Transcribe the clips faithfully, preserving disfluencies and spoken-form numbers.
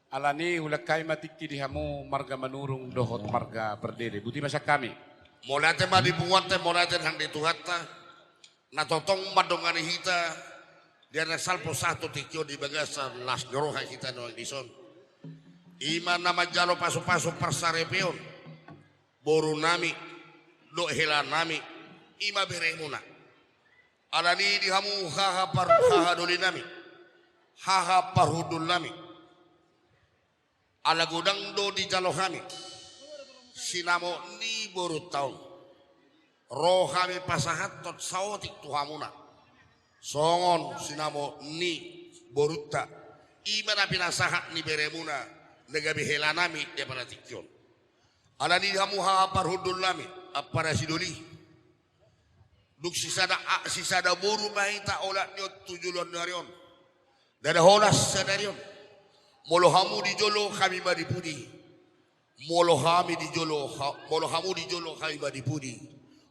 Alani i hulehon hami ma tingki di hamu marga Manurung dohot marga Pardede. Boti ma sian hami. Mauliate ma di punguanta, mauliate nang di Tuhanta. Na tongtong mandongani hita di ari na salpu sahat tu tingki on di bagasan las ni roha hita nuaeng dison. I ma na manjalo pasupasu parsaripeon borunami dohot helanami, i ma beremuna. Alani i di hamu haha par-, haha dolinami, haha parhundulnami. Ala godang do dijalo hami sinamot ni borunta on. Ro hami pasahathon saotik tu hamuna songon sinamot ni borunta, i ma na pinasahat ni beremuna na gabe helanami di apala tingki on. Alani i di hamu haha parhundulnami, ampara sidoli. Dung sisada a-, sisada boru ma hita olat ni on tu joloan ni ari on. Ndada holan sadari on. Molo hamu di jolo, hami ma di pudi. Molo hami di jolo, ha-, molo hamu di jolo, hami ma di pudi.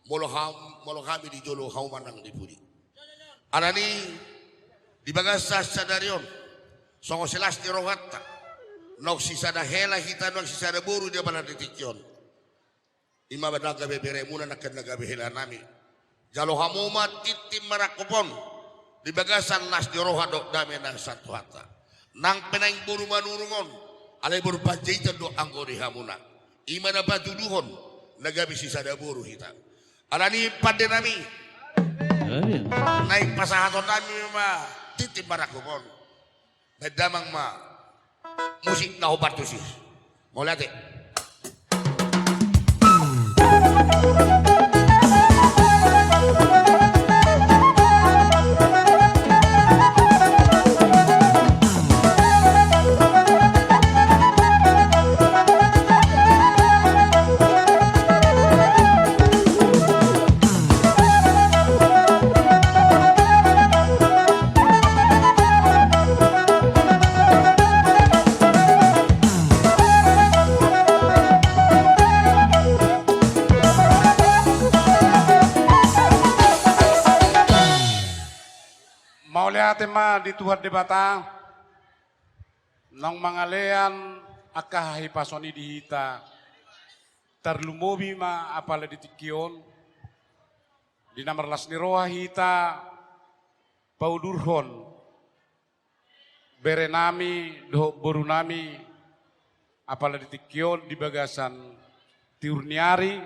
Molo ham-, molo hami di jolo, hamu ma nang di pudi. Alani i di bagasan sadari on, songon silas ni rohanta, naung sisada hela hita, naung sisada boru di apala di tingki on. I ma na gabe beremuna nangkin na gabe helanami. Jalo hamu ma tintin marangkup on di bagasan las ni roha dohot dame na sian Tuhanta. Nang pe naeng boru Manurung on, alai boru Panjaitan do anggo di hamuna. I ma na patuduhon na gabe sisada boru hita. Alani i pandenami, naeng pasahatonnami ma tintin marangkup on. Baen damang ma musik na hombar tusi. Mauliate. Mauliate ma di Tuhan Debata, naung mangalean angka hahipason i di hita, tarlumobi ma apala di tingki on, di na marlas ni roha hita paudurhon berenami dohot borunami apala di tingki on di bagasan tiur ni ari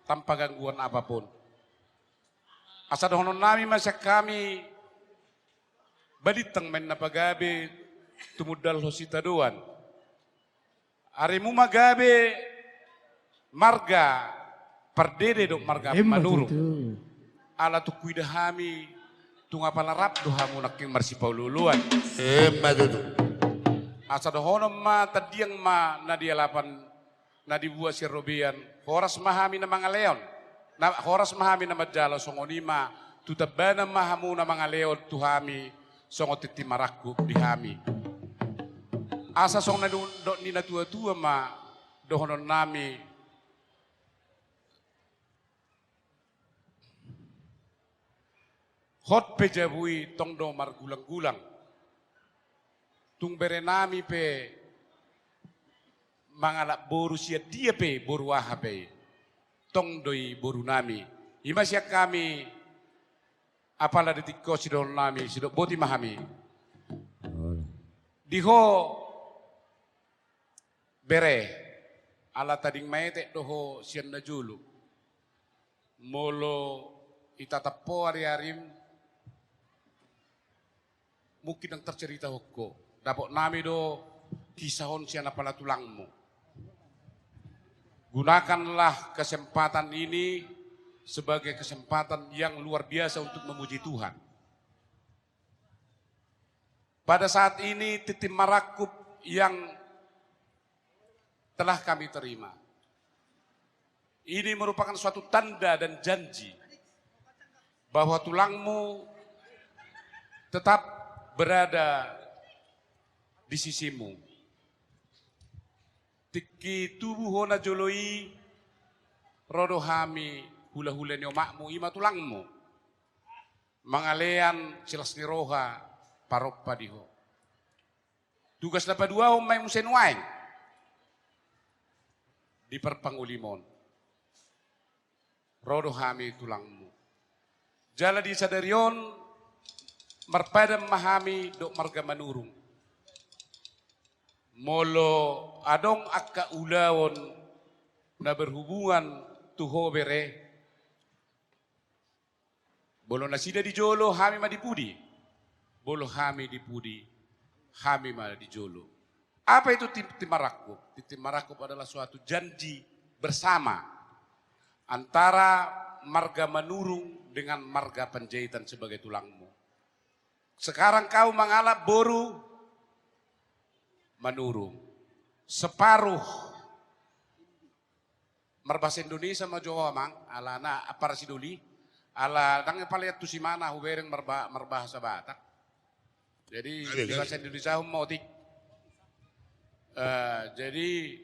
tanpa gangguan apapun. Asa dohononnami ma sian hami, balintang ma inna pagabe tumundalhon sitadoan. Arimu ma gabe marga Pardede dohot marga Manurung. Ala tung huida hami tung apala rap do hamu nangkin marsipaolooloan. Emma tutu. Asa dohonon ma tandiang ma na di alapan na dibuat sian robean, horas ma hami na mangaleon, na horas ma hami na manjalo, songon i ma tu tambana ma hamu na mangaleon tu hami songon tintin marangkup di hami. Asa songon na didok ni natuatua ma dohononnami. Hot pe jabu i tong do margulanggulang. Tung berenami pe mangalap boru sian dia pe, boru aha pe i, tong do i borunami. I ma sian hami apala di tingki on sidohononnami, sidok boti ma hami. Di ho bere, ala tading maetek do ho sian na jolo. Molo itatap ho ariarim, mungkin ndang tarceritahon ho. Dapotnami do kisah on sian apala tulangmu. Gunakanlah kesempatan ini sebagai kesempatan yang luar biasa untuk memuji Tuhan. Pada saat ini, tintin marangkup yang telah kami terima ini merupakan suatu tanda dan janji bahwa tulangmu tetap berada di sisimu. Tingki tubu ho na jolo i, ro do hami hulahula ni omakmu, i ma tulangmu. Mangalean silas ni roha parompa di ho. Tugas na paduahon ma i muse nuaeng di parpangulimon. Ro do hami tulangmu. Jala di sadari on marpadan ma hami dohot marga Manurung. Molo adong angka ulaon na berhubungan tu ho bere, molo nasida di jolo, hami ma di pudi. Molo hami di pudi, hami ma di jolo. Apa itu Tintin Marangkup? Tintin Marangkup adalah suatu janji bersama antara marga Manurung dengan marga Panjaitan sebagai tulangmu. Sekarang kau mangalap boru Manurung. Separuh marbahasa Indonesia ma jo ho, amang, alana ampara sidoli, ala ndang pala i antusi ma na hubereng marba-, marbahasa Batak. Jadi, di bahasa Indonesia hon ma otik. Eh, jadi,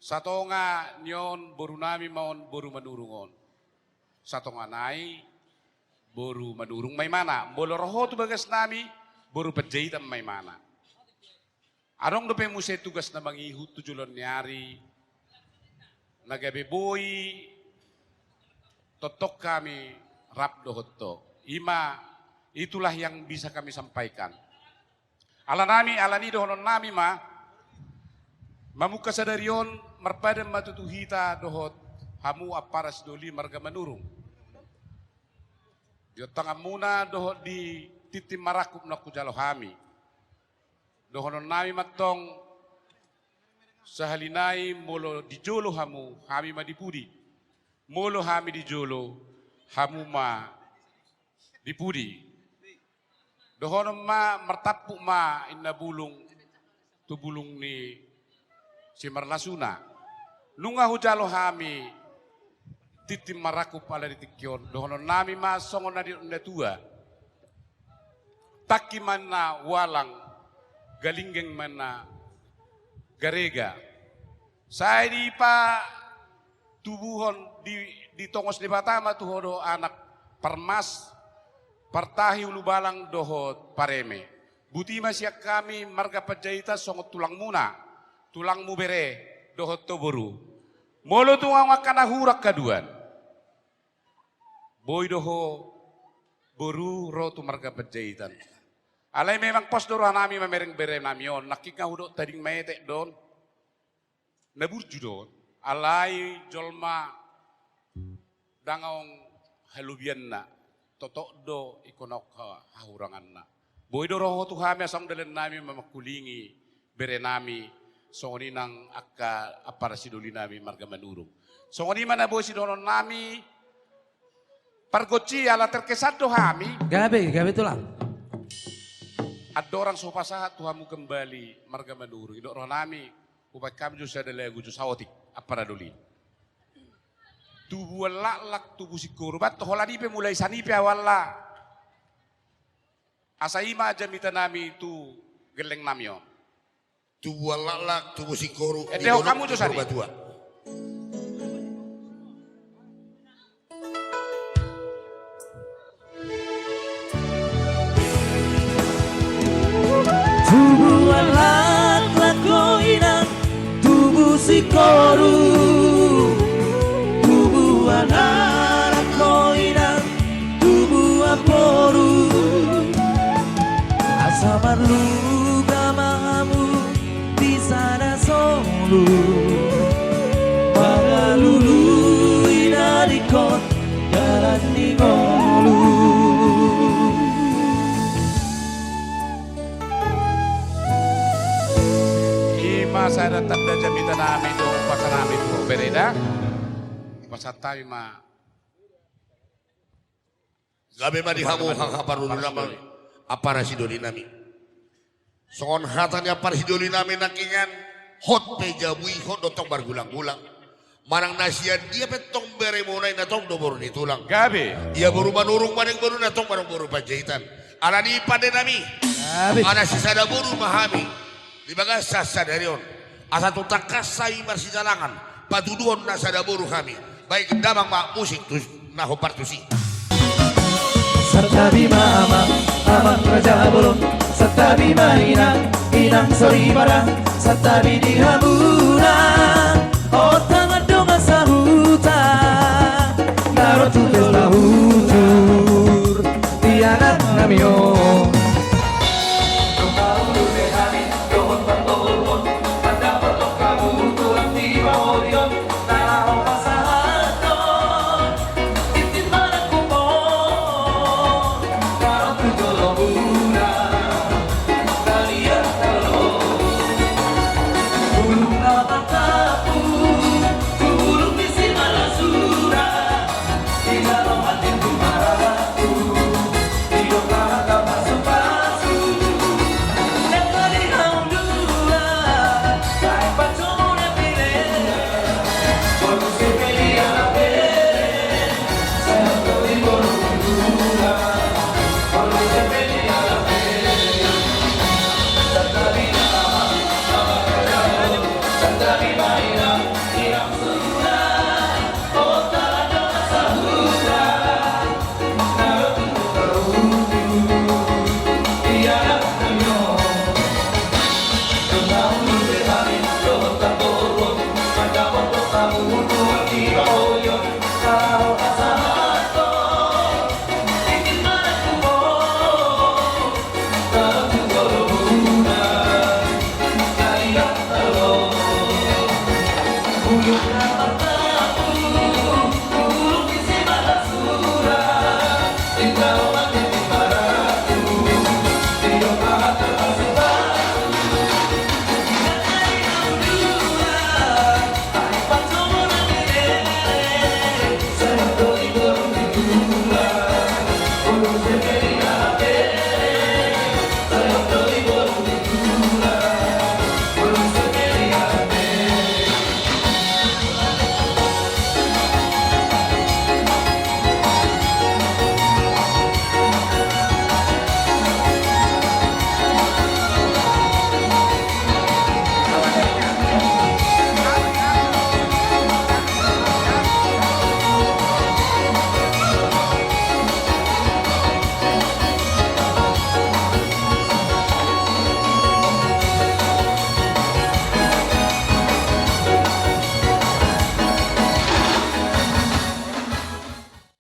satonga ni on boru nami ma on boru Manurung on. Satonga nai boru Manurung ma imana. Molo ro ho tu bagas nami, boru Panjaitan ma imana. Adong dope muse tugas na mangihut tu joloan ni ari, na gabe boi tongtong hami rap dohot ho. Ima, itulah yang bisa kami sampaikan. Ala nami, ala ni dohonon nami ma, mamungka sadari on marpadan ma tutu hita dohot hamu ampara sidoli marga Manurung. Di on tanganmuna dohot di Tintin Marangkup na hujalo hami. Dohonon nami ma tong, sahali nai molo di jolo hamu, hami ma di pudi. Molo hami di jolo, hamu ma di pudi. Dohonon ma, martampuk ma inna bulung tu bulung ni simarlasuna. Nunga hujalo hami Tintin Marangkup ala di tingki on, dohonon nami ma songon na nidok ni natua. Tangki ma inna walang, galinggeng ma inna garega. Sai dipatubuhon di, ditongos Debata ma tu ho do anak parmas, partahi, ulubalang dohot pareme. Botima sian hami marga Panjaitan songon tulangmuna, tulangmu bere dohot ho boru. Molo tung adong angka na hurang haduan, boi do ho boru ro tu marga Panjaitan. Alai memang pos do roha nami mamereng bere nami on, nangkin nga hudok tading maetek do on. Na burju do on. Alai jolma ndang adong halobianna, totop do ingkon adong ha-, hahuranganna. Boi do ro ho tu hami asa adong dalan nami mamangkulingi bere nami, songon i nang angka ampara sidoli nami marga Manurung. Songon i ma na boi sidohonon nami, pargonsi ala terkesan do hami. Gabe, gabe tulang. Andorang so hupasahat tu hamu kembali marga Manurung, didok roha nami, hubaen hami jo sada lagu jo saotik, ampara doli. Tubuan laklak, tubu singkoru, ba tu holan i pe mulai sian i pe awalna. Asa i ma jamita nami tu gelleng nami on. Tubuan laklak, tubu singkoru, ende ho hamu jo sari. Purbatua. Tubuan laklak ho inang, tubu singkoru, tubuan anak ho inang, tubuan boru. Asa marluga ma hamu di sada solu, mangalului na dingkot dalan ni ngolu. I ma sada tanda jamita nami tu umpasa nami tu bereda. Umpasa nami ma. Gabe ma di hamu angka parulu nami, ampara sidoli nami. Songon hata ni ampara sidoli nami nangkiningan, hot pe jabu i hot do tong margulang-gulang. Manang na sian dia pe tong beremuna i na tong do boru ni tulang. Gabe. Ia boru Manurung manang boru na tong manang boru Panjaitan. Ala ni i pande nami. Gabe. Ala sisada boru ma hami. Di bagasan sadari on. Asa tung tangkas hami marsidalangan patuduhon na sada boru hami. Baen damang ma musik tu na hombar tusi. Santabi ma amang, amang raja bolon. Santabi ma inang, inang soripada, santabi di hamuna. Hot tangan dongan sahuta, na ro tu pesta huntur di anaknami on.